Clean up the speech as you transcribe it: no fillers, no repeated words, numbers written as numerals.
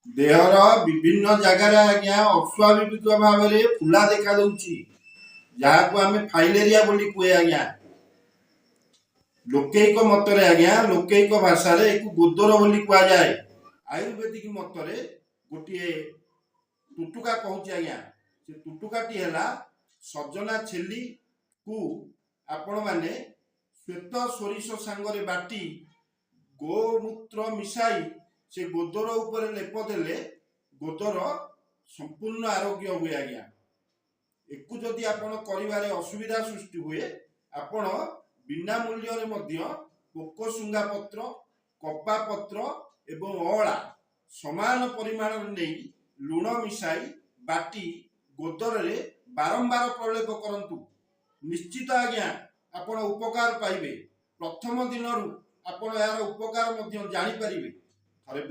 ଦେହର ବିଭିନ୍ନ ଜାଗାରେ ଆଜ୍ଞା ଅସ୍ୱାଭାବିକ ଭାବରେ ଫୁଲା ଦେଖାଦେଉଛି, ଯାହାକୁ ଆମେ ଫାଇଲେରିଆ ବୋଲି କୁହେ ଆଜ୍ଞା। ଲୋକୈକ ମତରେ ଆଜ୍ଞା, ଲୋକୈକ ଭାଷାରେ ଏକୁ ଗୋଦର ବୋଲି କୁହାଯାଏ। ଆୟୁର୍ବେଦିକ ମତରେ ଗୋଟିଏ ତୁଟୁକା କହୁଛି ଆଜ୍ଞା। ସେ ତୁଟୁକାଟି ହେଲା, ସଜନା ଛେଲିକୁ ଆପଣମାନେ ଶ୍ୱେତ ସୋରିଷ ସାଙ୍ଗରେ ବାଟି ଗୋମୂତ୍ର ମିଶାଇ ସେ ଗୋଦର ଉପରେ ଲେପ ଦେଲେ ଗୋଦର ସମ୍ପୂର୍ଣ୍ଣ ଆରୋଗ୍ୟ ହୁଏ ଆଜ୍ଞା। ଏକୁ ଯଦି ଆପଣ କରିବାରେ ଅସୁବିଧା ସୃଷ୍ଟି ହୁଏ, ଆପଣ ବିନା ମୂଲ୍ୟରେ ମଧ୍ୟ ପୋକଶୁଙ୍ଗା ପତ୍ର, କପା ପତ୍ର ଏବଂ ଅଁଳା ସମାନ ପରିମାଣରେ ନେଇ ଲୁଣ ମିଶାଇ ବାଟି ଗୋଦରରେ ବାରମ୍ବାର ପ୍ରଲେପ କରନ୍ତୁ। ନିଶ୍ଚିତ ଆଜ୍ଞା ଆପଣ ଉପକାର ପାଇବେ। ପ୍ରଥମ ଦିନରୁ ଆପଣ ଏହାର ଉପକାର ମଧ୍ୟ ଜାଣିପାରିବେ।